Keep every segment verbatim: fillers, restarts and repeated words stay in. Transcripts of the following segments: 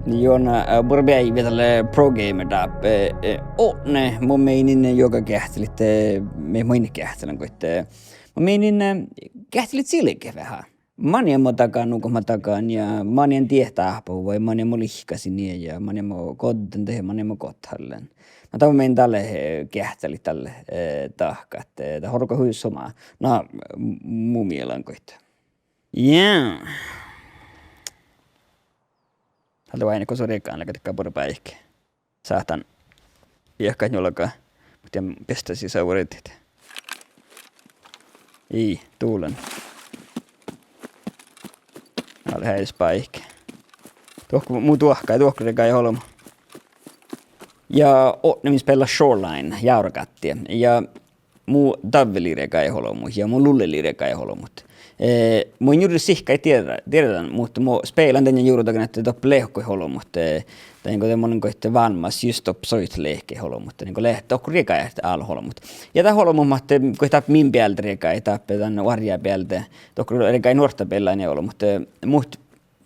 Juo, na, eh, buorre beaivvi dalle Pro Gamer dáppe, eh, eh, odne, mun miehtán juoga geahččalit, eh, mii main geahččalan goit, eh, mun miehtán, eh, geahččalit silget veahá. Manne mo dagan, nugo ma dagan, ja manne dieid dáhpáhuvvá, ja manne mo lihkkasin nie, ja manne mo goddán dieid, manne mo gothallen. Na dá mun miehtán dalle, eh, geahččalit dalle, eh, dahkat, eh, dat orui hui somá. Na, m-, mu mielas goit. Ja. Dalle oaidne go su riegáin leat dakkár buorre báiki. Sáhtán iehkat njuolga, muhto beasttašit savuridit. Ii, duollan. Ale heajes báiki. Dohko mu duohkái, dohko riegájat olbmot. Ja odne mii speallá Shoreline, Jávragattie. Ja mu davve lei riegájat olbmot ja mu lulle lei riegájat olbmot. Eh, mu in jurddaš sihkkaid dieđán, dieđán, muhto mo spealan dainna jurddagat ahte doppe leat goit olbmot, eh, dahje go de mun lean goit vállá just doppe soit leat goit olbmot, dahje go leat dohko riegájat álo olbmot. Ja dat olbmot mat, eh, goit dáppe min bealde riegájat, dáppe dan oarjá bealde, dohko riegájat nuortta bealde nie olbmot, eh, muhto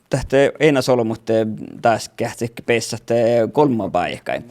dat eanas olbmot, eh, dás geahččalit beassat, eh, golmma báikái.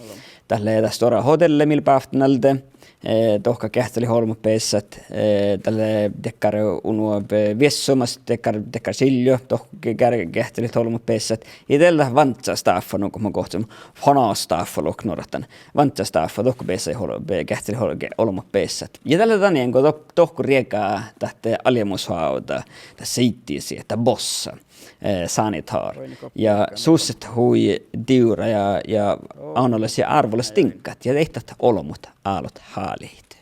Dat lea dat stuorra hotelle mii bávttan alde, eh, dohko geahččalit olbmot beassat, eh, dat lea dakkár unoav, eh, viessomas, dakkár, dakkár čiljo, dohko ge-, geahččalit olbmot beassat. Ja de lea dat vánca stáffa, nugo mo gohčoduvvá, fana stáffa lohkat nuorat dan. Vánca stáffa, dohko beassat ol-, be-, geahččalit ol-, ge-, olbmot beassat. Ja dat lea dan eanet go doh-, dohko riegájat dat, eh, almmusoavdda, dat siiddiset, dat bossa, eh, Sanitar. Ja sus lea hui divrra ja, ja ánnolas ja árvvolas diŋggat ja daidda olbmot álo háliidit.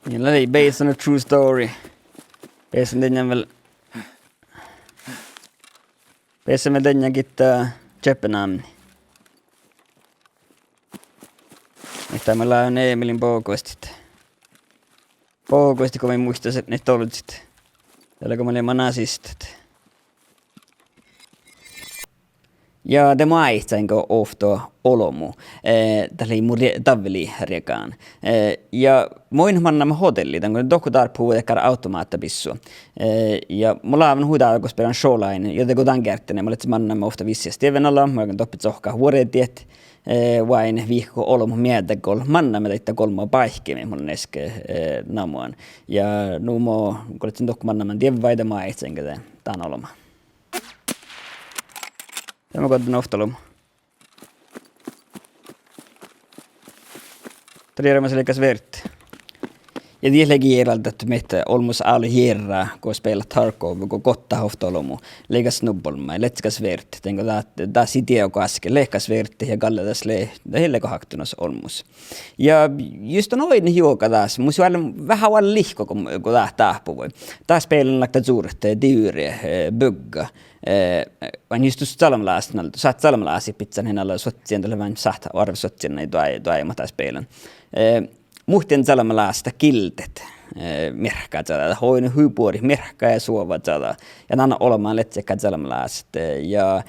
Ja lei based on a true story. Beasan dainna vel, beasan vel dainna gitta čeppe namni. Ahte mun lean Emilin boguostit. Boguostit go mii muittasimet dollžit. Dalle go mii leimmet nazistat. Ja de mun áiggasin go ovtta olbmo. Eh, dat lei mu rie-, davve lei riegánan. Eh, ja mun mannamin hotellii, dan go dohko dárbbašii dakkár automáhta bissua. Eh, ja mun láven hui dál go speallan Shoreline, ja de go dan geardde, mun lean mannamin ovtta visses dieđán ala, mun galggan doppe cohkkat vuordiid, eh, oaidne vihkku olbmot mieddel go mannamin daidda golmma báikái mii mun lean easka, eh, namuhan. Ja nu mo go lean dohko mannamin dievvaide, mun áiggasin go de dan olbmá. De mun goddán ovtta olbmo. Dat lei eará mus leigga sverte. Ja die lei jearaldat ahte olmmoš álo jearrá go speallat Tarkov, go gohčoduvvá ovtta olbmo, leigga snubbolmma, ledje sverte, dan go dat, dat sii dieđe go aske, leat sverte ja galle das lea, dat lea go háktunos olmmoš. Ja just don oidne juoga das, mus oalle veahá oalle lihkku go, go dat dáhpáhuvvá. Dat spealan lea dat čurte, divre, eh, bugga. Eh, oaidne just dus čalmmalásat nalde, sáhtát čalmmalásit bidjan han ala suožžu, dat lea veahá sáhtát oarrut suožžu nai doai-, doaimmat dat spealan. Eh, muhtin čalmmalásat dat gildet, eh, mearkkačađa, dat oaidne hui buorit mearkka ja soažžučađa. Ja nanne olbmán ledje čalmmalásat, eh, ja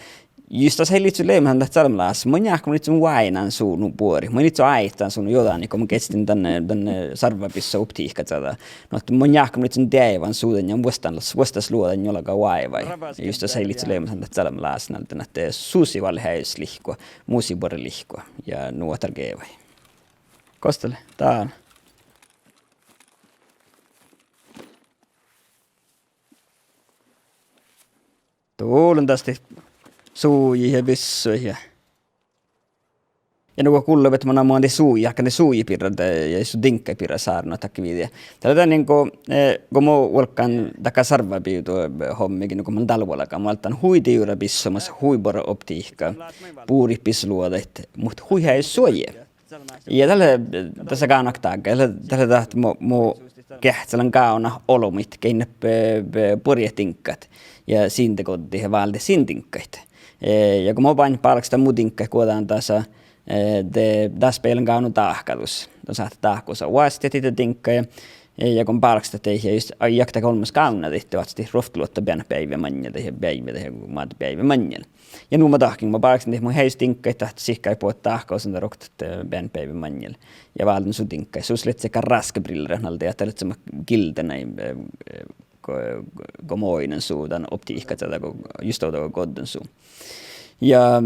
just das eai lihkku leamaš dat čalmmalásat, mun jáhkán mun ledjen oaidnán su nu buorit, mun ledjen oaidnán su nu jođánit go mun geastin dan, dan sarvvabissa optihkkačađa. Nu ahte mun jáhkán mun ledjen deaivan su dan ja vuosttaš, vuosttaš luođan njuolga oaivái. Ja just das eai lihkku leamaš dat čalmmalásat nalde, ahte sus lea oalle heajes lihkku, mus lea buorre lihkku. Ja nu ahte geavai. Gos dat lea? Dán. Duollan das lea suji ja bissui ja. Ja nugo gullo ahte manná mun de suji, ahte de suji birra de, ja su diŋggaid birra sárnna dakkár video. Dat lea dan go, eh, go mo vuolggán dakkár sarvvabivdu, eh, hommigii, nugo mun dál vuolgán, mo álggán hui divrra bissomas, hui buorre optihkka, buorit bissoluođaid, muhto hui heajes suoji. Ja dat lea, dasa gávdnat dahká, dat lea, dat lea dat mo, mo geahččalan gávdnat olbmuid, gitta be-, be-, buorjjat diŋggat. Ja sin de goddit ja váldet sin diŋggaid. Eh, ja go mo báhkejin bálkes dan mu diŋggaid guođán dasa, eh, de, das spealan gávdno dahkadus. Don sáhtát dahkusa oastit diŋggaid. Ja, ja go bálkestit ja just, ai, jaktit olmmoš gávdnadit, oaččut ruovttoluotta bean beaivvi maŋŋel dahje beaivvi dahje maid beaivvi maŋŋel. Ja nu mo dahken, mo bálkestin dahje, mo heai diŋggaid dat sihkkarit bohtet dahkat, son dat ruoktot, eh, bean beaivvi maŋŋel. Ja válden su diŋggaid. Sus lea seargga ráskkabriller nalde, ja dat lea seargga gildenai, eh, eh, go, go moinen su dan optiikkas, dat go, just dat go godden su. Ja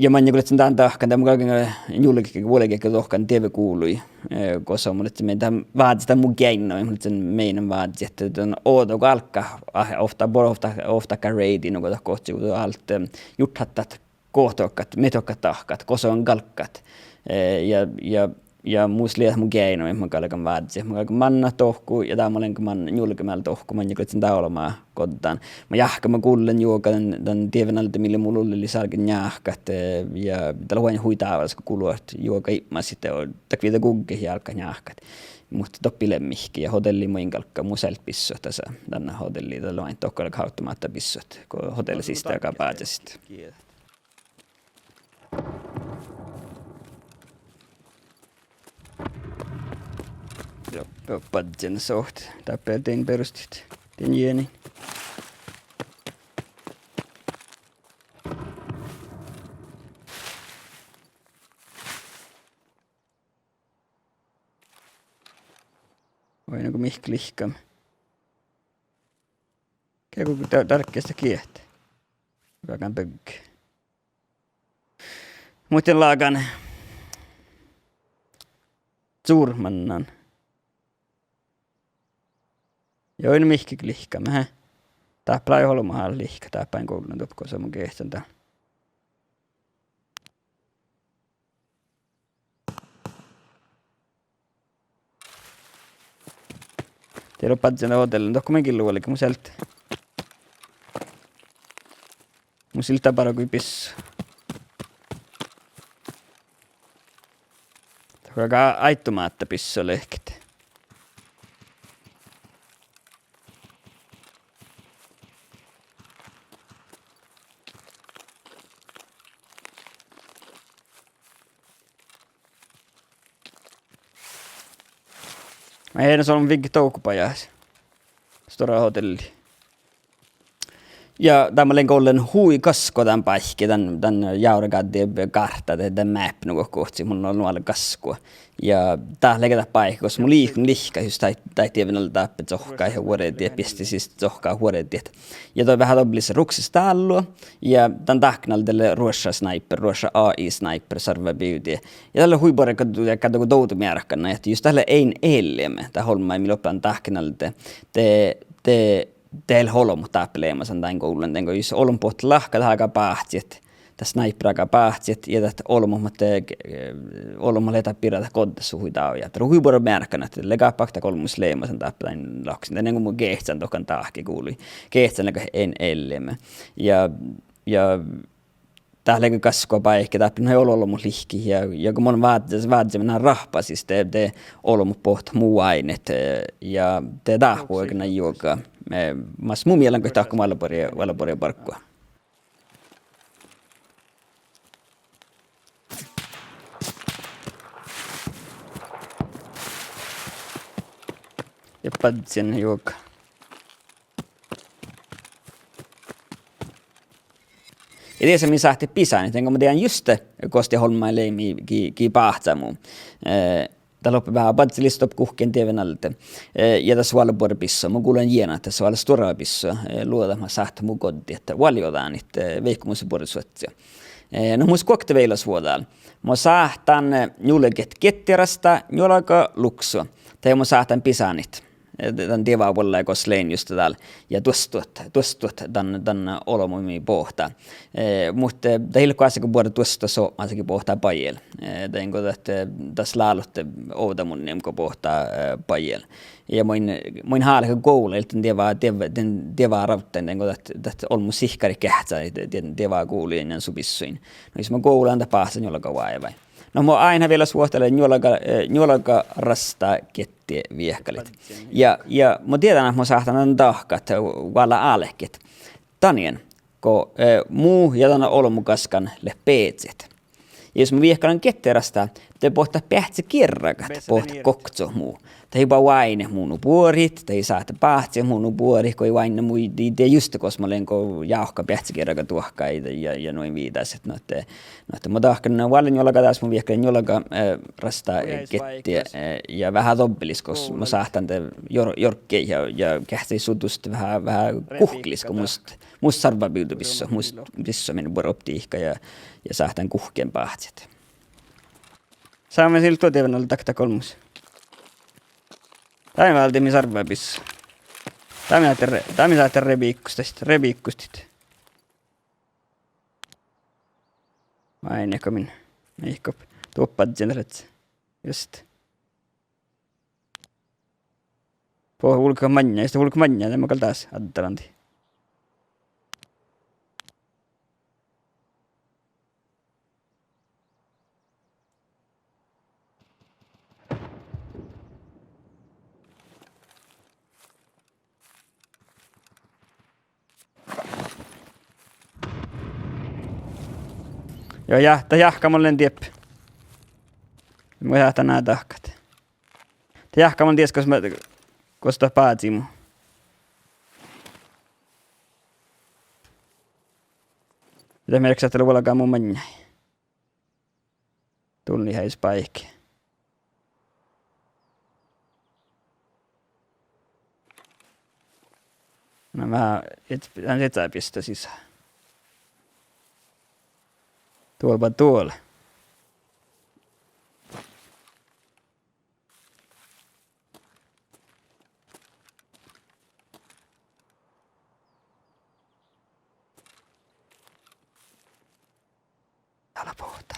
Ja maŋŋel go lean dan dahkan, de mun galggan, eh, njulget, vuolgit dohkan dievve guvlui, eh, gos mun lean, mii dan vázzit dan mu geainna, mun lean, mii dan vázzit, ahte dan ovdal go álgá, ah, ovtta, buorre ovtta, ovtta reidi, nugo dat gohčoduvvá, eh, jurddašit dat gohčoduvvat, mii dohkat dahkat, gos galggat. Eh, ja, ja Ja mus lea mu geainna, mun galggan vázzit. Mun galggan mannat dohko, ja dá mun lean go man-, njulgemeal dohko, maŋŋel go lean dan olbmot goddán. Mun jáhkán, mun gullen juoga dan, dan dievve nalde mii lea, mu lulli lea álgen njáhkat, eh, ja dat lea hui dábálaš go gulot juoga ipmasiid, dat viidá gugget ja álggat njáhkat. Muhto doppe lea mihkkege, ja hodelli mun in galgga, mus eai leat bissot dasa, dan hodelli, dat lea dohko automáhtta bissot, go hodelli siste galgá báhcásit. Ja, ja badjel sohtet. Dáppe dien berostit. Dien jieni. Oi, nugo mihkkege lihkame. Ge go dá-, dárkkestit giehte. Veaháš bögge. Muhto lágan. Cur mannan. Ja oi, nu mihkkege lihkame, he. Dáppe lea olbmot lihkat, dáppe in gullen doppe, gos mun geahčen dan. Dieđusge badjel dan hodellan, dohko mun in gullen vuolgit, mus eai leat. Mus eai leat bargui bissot. Dohko galgá automáhtta bissot lehpet. Mun eai son vigget dohko bajás. Stuorra hodelli. Ja dá mun lean gollen hui gaskko dan báikki, dan, dan Jávregádde gártta, de, dan määppe nugo gohčoduvvá, mun lean vel gaskko. Ja dat lea dat báikki gos mun liikon lihkkat, jus dat, dat dievve nalde dáppe cohkkát ja vuordiid, biesttii siste cohkkát vuordiid. Ja dat veahá doppe lea ruksestállua, ja dan dáppe nalde lea ruošša sniper, ruošša A I sniper sarvá bivdii. Ja dat lea hui buorre go, go dovddo mearkka, ahte jus dat lea ein eallima, dat olmmái mii lobbá dan dáppe nalde. De, de, de eai leat olbmot dáppe leamasan dan guvlui, dan go jus olbmot bohtet lahka, dat álgá báhcit, dat sniper álgá báhcit, ja dat olbmot, muhto, eh, olbmot lea dáppe birra dat goddasut hui dávjá. Dat lea hui buorre mearkka, ahte leago dat olmmoš leamasan dáppe dan lahkastin, dan go mun geahčen dohko dahkeguvlui. Geahčen leago ein eallima. Ja, ja dat lea gaskko báikki, dáppe ii leat olbmot lihkkat ja, ja go mun vázzen, vázzen, mun ráhpásin de, de olbmot bohtet mu áinnet, eh, ja de dáhpáhuvvá juoga. Eh, mas mu mielas go dahko vel buorre, vel buorre barggu. Ja badjel juoga. Ja dies mii sáhttit bisánit, dan go mun dieđán juste gos dat olmmái leimii gii, gii báhcá mu. Eh, dat loppe veahá badjelii doppe guhkkin dievve nalde. Eh, ja das vuole buorre bissot, mun gullen jienat, das vuole stuorra bissot, eh, luođat mat sáhttet mu goddit, vuollejođánit, eh, veikko mus buorre suoccá. Eh, no mus guokte vejlasvuođal. Mo sáhtán, eh, njulget giettiarastá, njuolga, luksu. Dahje mo sáhtán bisánit. Eh, dan dievá vuollái gos lean juste dál. Ja duostut, duostut dan, dan olbmumin bohta. Eh, muhto, eh, dat ii leat goassege buorre duostut somás go bohta bajel. Eh, dan go dat, eh, das lálut ovdamunnje go bohta, eh, bajel. Ja mun, mun hálgen guvlui dan dievá, dievá, dan dievá rávddain, dan go dat, dat olbmot sihkkarit geahččai, dan dievá guvlui dan su bissuin. No jus mun guvlán, dat báhcá njuolga oaivái. No mo áinna vejlasvuohta lea njuolga, eh, njuolga rastá giettiviehkalit. Ja, ja mo dieđán ahte mo sáhtán dan dahkat, eh, vuollá álkit. Danien, go, eh, mu ja dan olbmo gaskkan leat beaset. Ja jus mun viehkalan geahččalan, de bohtet beahcci gearragat, bohtet gokcot mu. Dahje oaidná mu nu buorit, dahje sáhttá báhcidat mu nu buorit, go oaidná mu, dii, dii juste gos mun lean go jávkan beahcci gearragat duohkái ja, ja nu viidastit, nu ahte, nu ahte mun dahkan vuolle njuolga das, mun viehkalan njuolga, eh, rastá, eh, geahččalit, eh, ja veahá dobbelii gos mun sáhtán de jor-, jorggai ja, ja geahččalit suddus veahá, veahá guhkkelis go mus, mus sarvá bivddu bissot, mus bissot min buoret dihte ja, ja sáhtán guhkket báhcidat. Sáhtán sil duo dieđán dakkár olmmoš. Dá mii váldit min sarvá bissot. Dá mii sáhttit re-, dá mii sáhttit rebiikkostit, rebiikkostit. Vai ne go min, ne go duoppažžen rec. Just. Boh vulge maŋŋá, just vulge maŋŋá, de mun gal das addalanden. Juo, ja, dat jáhkká mun lean dieppe. Mun jáhkán ná dahkat. Dat jáhkká mun dies gos ma-, gos dat bázii mu. Dat mearkkaša ahte lea vuolgá mu maŋŋái. Dulnihais báiki. Na, ma-, et-, dan ii leat bissot sisa. Duol ba duol. Ala bohta.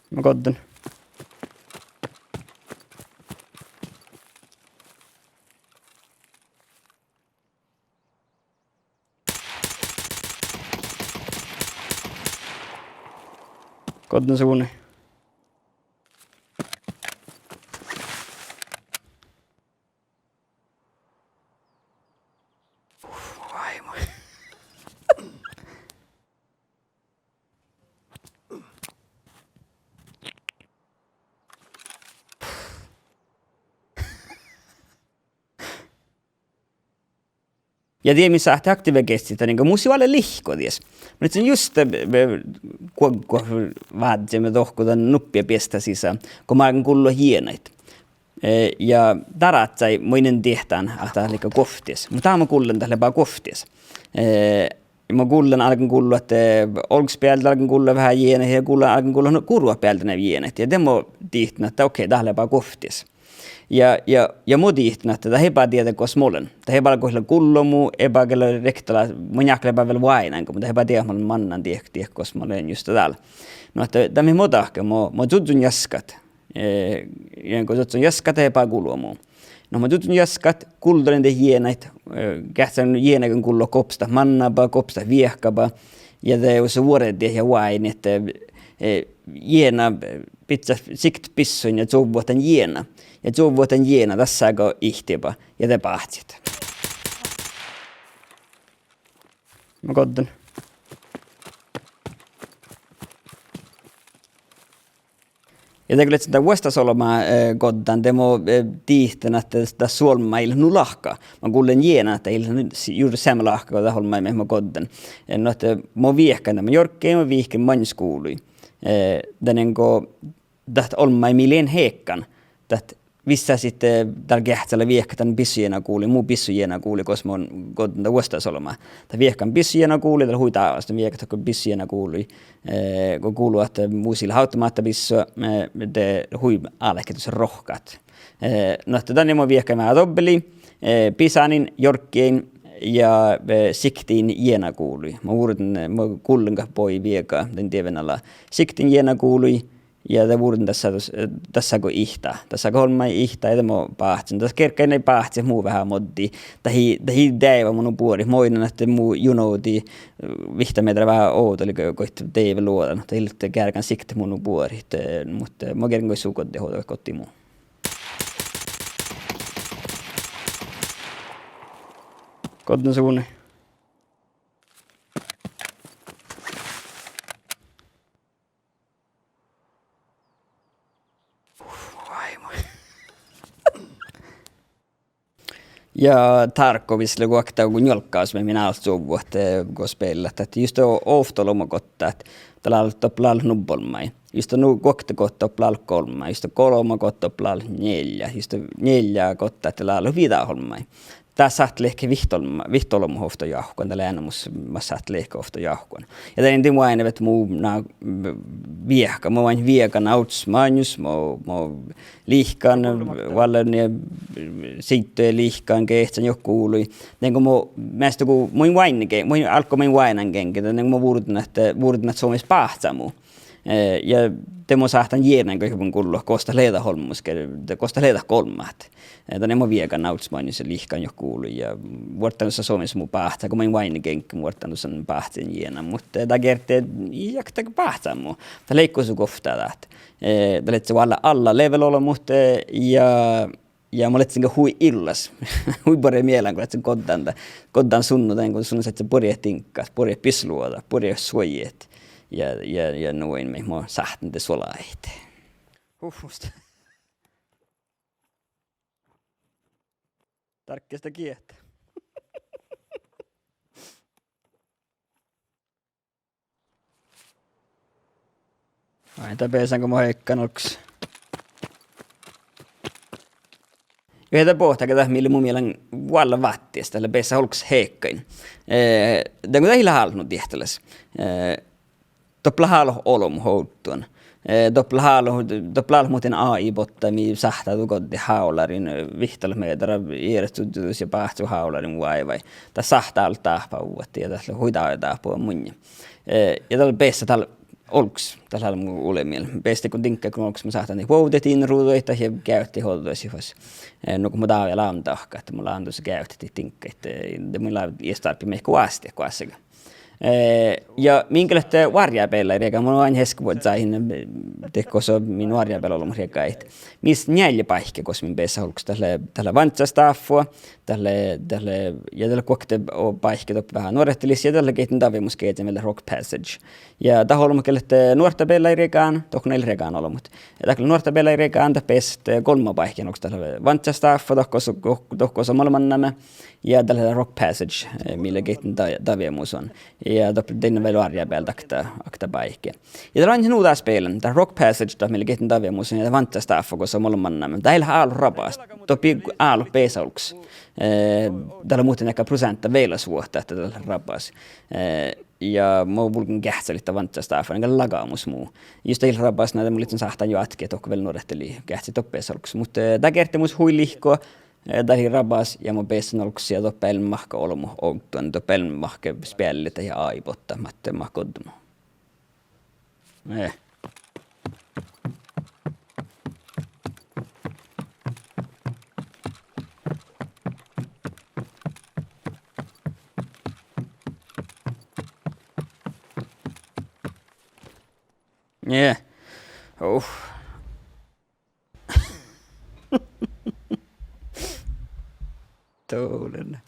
Ma goddán. Goddán suvnui. Uf, váimu. Ja dieđát mis, ahte aktiiva geahččalit, dan go mus lei lihkku dies. Mun ledjen juste, eh, eh, guo-, guo-, vázze me dohko dan nuppi beastta sisa, go mun álgen gullo jienaid. Eh, ja dárázai, mun in diehtán ahte dat lei guovttis. Muhto dá mun gullen, dat lei ba guovttis. Eh, mun gullen, álgen gullo ahte olggos bealde álgen gullo veahá jienaid ja gullen, álgen gullo nu gurvat bealde jienaid. Ja de mun dihten ahte okei, dat lei ba guovttis. Ja, ja, ja mun dihten ahte dat ii leat dieđe gos mun lean. Dat ii leat gullo mu, ii leat gullo rievtti, mun in leat vel oaidnán go, muhto dat ii leat dieđe, mun lean mannan dieđe, dieđe gos mun lean juste dál. Nu ahte dat mii mun dahken, mun, mun čužžon jaskat. Eh, ja go čužžon jaskat, ii leat gullo mu. No mun čužžon jaskat, gullen de jienaid, eh, geahččalan jienaiguin gullo gos dat manná ba, gos dat viehká ba. Ja de ii leat vuordit ja oaidnit, eh, jiena, eh, bidjat siktet bissuin ja čuvvot dan jiena. Ja čuvvot dan jiena dassá go ihte ba. Ja de báhcit. Ma goddán. Ja de go ledjen dan vuosttaš olbmá, eh, goddán, de mun, eh, dihten ahte dat olmmái ii leat nu lahka. Ma gullen jiena ahte ii leat nu s-, jurddaš seamma lahka go dat olmmái mii mun goddán. Eh, nu ahte mun viehkán dan, mun jorggain, mun vihken maŋŋá skuvlui. Eh, dan go dat olmmái mii lean heakkan. Dat vissa sitte dál geahččala viehkat dan bissujienagullii, mu bissujienagullii, gos mun goddán dan vuosttaš olbmá. Dat viehkan bissujienagullii, dat lea hui dávas, dat viehkat dohko bissujienagullii. Eh, go gullo ahte mus ii leat automáhttabisso, eh, de hui álkit rohkkat. Eh, nu ahte dan mun viehkain veahá dobbelii, eh, bisánin, jorggain ja, eh, siktin jienagullii. Mun vurden, mun gullen gal bođii viega dan dievven ala. Siktin jienagullii, Ja de vurden dasa, dasa go ihtá, dasa go olmmái ihtá ja de mo báhcen. Das gerggai nai báhcet mu veahá moddii. Dat ii, dat ii deaiva mu nu buorit. Mo oidnen ahte mu junođii vihtta mearrá veahá ovdal go-, goit deaive luođa, nu dat ii leat geargan sihtet mu nu buorit, eh, muhto, eh, mo gergen goit su goddit ovdal goit mu. Goddin suni. Ja Tarkovs lea guokte go njuolggas mii min álo čuovvu ahte go spellat, ahte juste ovtta olbmo gotta, dat lea, doppe lea nubbi olmmái. Juste nu guokte gotta doppe lea golbma, juste golbma gotta doppe lea njeallje, juste njeallje gotta dat lea viđa olmmái. Dat sáhttá leahkit vihtta olbmo, vihtta olbmot ovtta jahkuhan, dat lea eanamus mat sáhttá leahkit ovtta jahkuhan. Ja danin dien oaidnibehtet mu na viehka, mo oaidnen viegan outstmaŋos, mo, mo lihkkan, valle nie, siiddoja lihkkan, geahččan juo guvlui. Dego mo, measta go mun oaidnen ge-, mun álggán mun oaidnán geŋge, dego mo vurden ahte, vurden ahte somás báhcá mu. Eh, ja de mo sáhtán jietnán goit mun gullo, gos dat lea dat olbmos ge-, de gos dat lea dat golbma. Eh, danimo viegan outstmaŋos ja lihkkan juo guvlui ja vuortán dušše somás mu báhcá, go mun oaidnen geŋge, vuortán dušše báhcen jietnán, muhto, eh, dat gerte ii jakta báhcá mu. Dat lei gosa guovtta dat. Eh, dat lei vel alla level olbmot, eh, ja, ja mun ledjen ge hui illas. Hui buorre mielas go ledjen goddán dat, goddán sunnu, dego sunnu sáhtán buorre diŋggat, buorre bisluođat, buorre suojjat. Ja, ja, ja nu in mii mo sáhtán de suolahit. Huhhust. Dárkkesta giehta. Ai, dat beasán go mo heikkan olggos. Juo, dat boahtá ge dat mii lea mu mielas vuollá váttis, dat lea beassat olggos heikkain. Eh, dego dat ii leat állu nu diehtalas. Eh, doppe lea álo olbmot ovdal. Eh, doppe lea álo, doppe lea álo muhtin A I-botta mii sáhttá duođai háláriin, eh, vihttalat mearrá iežas čuođđudis ja báhcá háláriin oaivái. Dat sáhttá álo dáhpáhuvvat ja dat lea hui dávjá dáhpáhuvvat munnje. Eh, ja dat lea beassat dál olggos, dat lea mu ule mielas. Beassat go diŋggat go olggos, mo sáhtán dihte vuovdit diŋggat ruđaid ja geavttit ođđasit fas. Eh, nugo mo dávjá lávdin dahkat, mo lávdin dušše geavttit diŋggaid, eh, de mun lávdin ieš dárbbašit mihkkege oastit goassege. Eh, ja min ge lea oarjjábeallái riegádan, mun oaidnen easka vuodjis ain, eh, dego son min oarjjábeallái olbmot riegájit. Mis njeallje báikki gos min beassat olggos, dat lea, dat lea Vanččastáffua, dat lea, dat lea, ja dat lea guokte báikki doppe veahá nuorehtalis, ja dat lea gehten davjemus geažan vel Rock Passage. Ja dat olbmot ge lea, eh, nuorttabeallái riegádan, dohko nai riegádanolbmot. Dat lea nuorttabeallái riegádan, dat beassat, eh, golmma báikki olggos, dat lea Vanččastáffua, dohko son, dohko son mol mannaime. Ja dat lea Rock Passage, eh, mii lea gehten da-, davjemusan. Ja doppe dainna vel oarjjábealde okta, okta báikki. Ja dat lea nu dat spelen, dat Rock Passage, dat mii lea gehten davjemusan, ja dat Vanččastáffua gos son mol mannaime. Dat ii leat álo rabas. Doppe ii álo beassat olggos. Eh, dat lea muhtin eanet proseantta vel vuohta ahte dat leat rabas. Eh, ja mo vulgen geahččalit dat Vanččastáffua, gal lagamus mu. Jus dat ii leat rabas, na de mun ledjen sáhttán juo atke dohko vel nuorehtalii geahččalit doppe beassat olggos. Muhto, eh, dat gerte mus hui lihkku, eh, dat lei rabas ja mo beassan olggos ja doppe eallimis mahká olbmot ovdal, doppe eallimis mahká speallit ja A I-botta, mat, mat goddemu. Eh. Eh. Oh. Tulen.